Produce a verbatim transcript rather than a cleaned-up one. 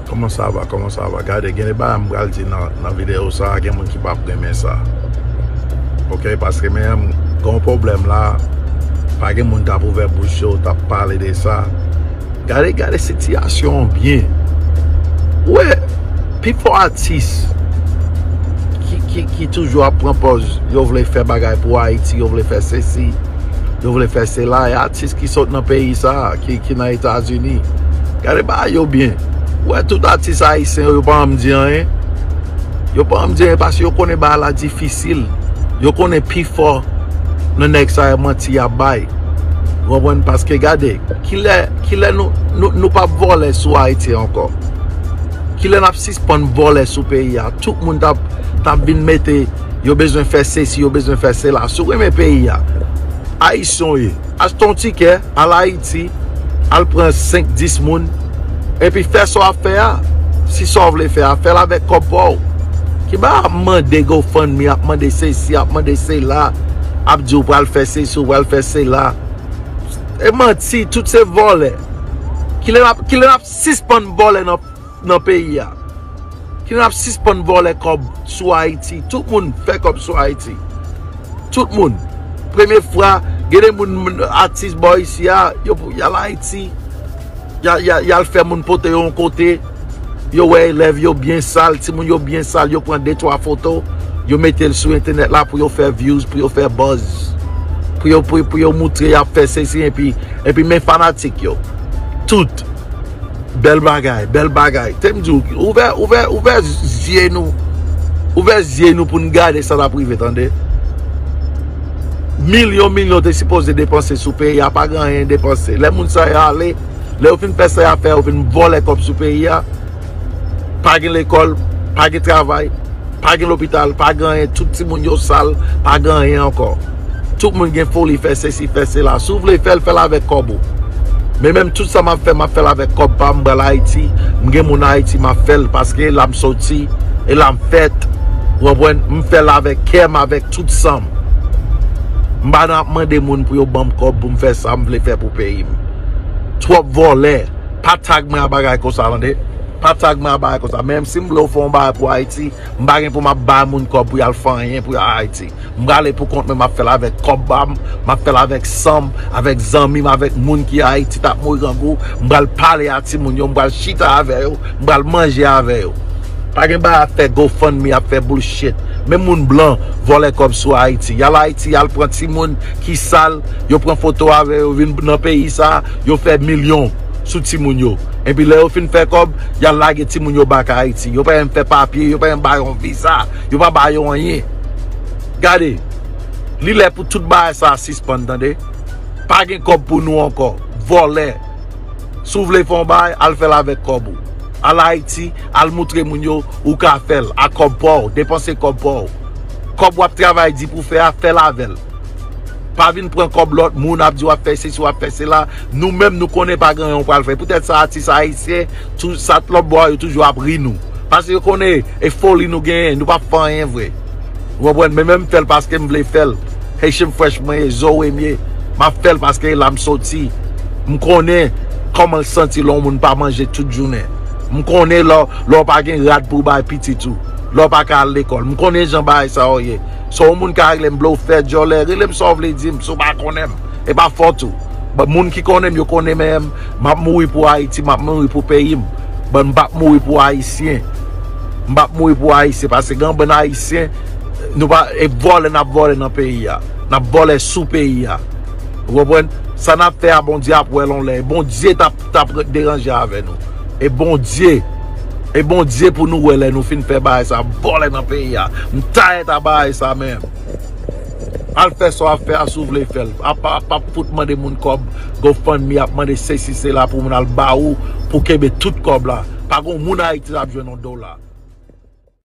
Comment ça va? Comment ça va? Gade, gen de bagay m pral di nan, nan videyo sa, gen moun ki p ap renmen sa. Ok, paske men gen yon pwoblèm la, pa gen moun k ap ouvè bouch yo, t ap pale de sa. Gade, gade sitiyasyon an byen. Ou wè, pifò atis ki, ki, ki toujou ap pran pòz, yo vle fè bagay pou Ayiti, yo vle fè sesi, yo vle fè sela, e atis ki sot nan peyi sa, ki, ki nan Etazini. Gade bagay yo byen. Ou wè, tout atis ayisyen yo, yo pa janm di anyen. Yo pa janm di anyen paske yo konnen bagay la difisil. Yo konnen pifò nan nèg sa yo manti y ap bay. Ou konprann? Paske gade, kilè, kilè nou, nou, nou p ap vòlè sou Ayiti ankò? Kilè n ap sispann vòlè sou peyi a? Tout moun t ap, t ap vin mete, yo bezwen fè sesi, yo bezwen fè sela. Si w renmen peyi a, ayisyen w ye, achte yon tikè, al Ayiti, al pran senk, dis moun, epi fè sa w ap fè a. Si sa w vle fè a, fè l avèk kòb pa w. Ki ba ap mande GoFundMe, ap mande sesi, ap mande sela, ap di w pral fè sesi, w pral fè sela. E manti, tout se vòlè. Kilè n ap, kilè n ap sispann vòlè nan, nan peyi a? Kilè n ap sispann vòlè kòb sou Ayiti? Tout moun fè kòb sou Ayiti. Tout moun. Premye fwa, gen de moun, moun, atis bò isi a, yo, y al Ayiti, y a, y a, y al fè moun pote yo yon kote, yo wè elèv yo byen sal, timoun yo byen sal, yo pran de twa foto, yo mete l sou entènèt la pou yo fè views, pou yo fè buzz, pou yo, pou, pou yo moutre y ap fè sesi, epi, epi men fanatik yo. Tout. Bèl bagay, bèl bagay. Te m di w, ouvè, ouvè, ouvè zye nou. Ouvè zye nou pou n gade sa n ap rive, tande. Milyon, milyon te sipoze depanse sou peyi a, pa gen anyen depanse. Lè moun sa yo ale, lè yo fin fè sa y ap fè, yo fin vòlè kòb sou peyi a. Pa gen lekòl, pa gen travay. Pa gen lopital, pa gen anyen, tout timoun yo sal, pa gen anyen ankò. Tout moun gen foli fè sesi, fè sela. Si w vle fè l, fè l avèk kòb ou. Men menm tout sa m ap fè, m ap fè l avèk kòb pa m, m pral Ayiti. M gen moun Ayiti, m ap fè l paske la m soti, e la m fèt. Ou konprann? M fè l avèk kè m, avèk tout san m. M pa nan ap mande moun pou yo ban m kòb pou m fè sa m vle fè pou peyi m. Twòp vòlè. Pa tag mwen a bagay konsa, tande. Pa tag mwen a bagay konsa. Menm si m vle w fè yon bagay pou Ayiti, m pa gen pou m ap bay moun kòb pou y al fè anyen pou Ayiti. M prale pou kont mwen, m ap fè l avèk kòb pa m, m ap fè l avèk san m, avèk zanmi m, avèk moun ki Ayiti t ap mouri grangou. M pral pale a timoun yo, m pral chita avè yo, m pral manje avè yo. Pa gen bagay ap fè GoFundMe, ap fè bullshit. Men moun blan vòlè kòb sou Ayiti. Y al Ayiti, y al pran timoun ki sal, yo pran foto avè yo, vin nan peyi sa, yo fè milyon sou timoun yo. Epi lè yo fin fè kòb, y al lage timoun yo bak Ayiti. Yo pa menm fè papye, yo pa menm ba yo yon viza, yo pa ba yo anyen. Gade, li lè pou tout bagay sa sispann, tande. Pa gen kòb pou nou ankò. Vòlè. Si w vle fè yon bagay, al fè l avèk kòb ou. Al Ayiti, al moutre moun yo ou ka fè l ak kòb pa w, depanse kòb pa w. Kòb w ap travay di pou fè a, fè l avè l. Pa vin pran kòb lòt moun, ap di w ap fè sesi, w ap fè sela. Nou menm, nou konnen pa gen anyen w pral fè. Poutèt sa, atis ayisyen, tou, sa lòt bò a, yo toujou ap ri nou. Paske yo konnen e foli nou genyen, nou p ap fè anyen vre. Ou konprann? Men, men m fè l paske m vle fè l. Haitian Fresh mwen ye, Zoe m ye. M ap fè l paske e la m soti. M konnen kòman l santi lè yon moun pa manje tout jounen. M konnen lè, lè w pa gen rad pou w bay pitit ou. Lè w pa ka al lekòl. M konnen jan bagay sa yo ye. Si w yon moun ka regle m, vle w fè djòlè, rele m sa w vle di m, si w pa konnen m. E pa fòt ou. But moun ki konnen m, yo konnen men m. M ap mouri pou Ayiti, m ap mouri pou peyi m. But m p ap mouri pou Ayisyen. M p ap mouri pou Ayisyen, paske gen yon bann Ayisyen, nou pa, e vòlè n ap vòlè nan peyi a. N ap vòlè sou peyi a. Ou konprann? Sa n ap fè a, Bondye ap wè l yon lè. Bondye t ap, t ap deranje avè nou. E Bondye, e Bondye pou nou wè lè nou fin fè bagay sa, vòlè nan peyi a. M tayèt a bagay sa menm. Al fè sa w ap fè a si w vle fè l. Ap, ap, ap fout mande moun kòb, GoFundMe, ap mande sesi, sela pou moun al ba ou, pou kenbe tout kòb la. Pa gon moun Ayiti t ap jwenn yon dola.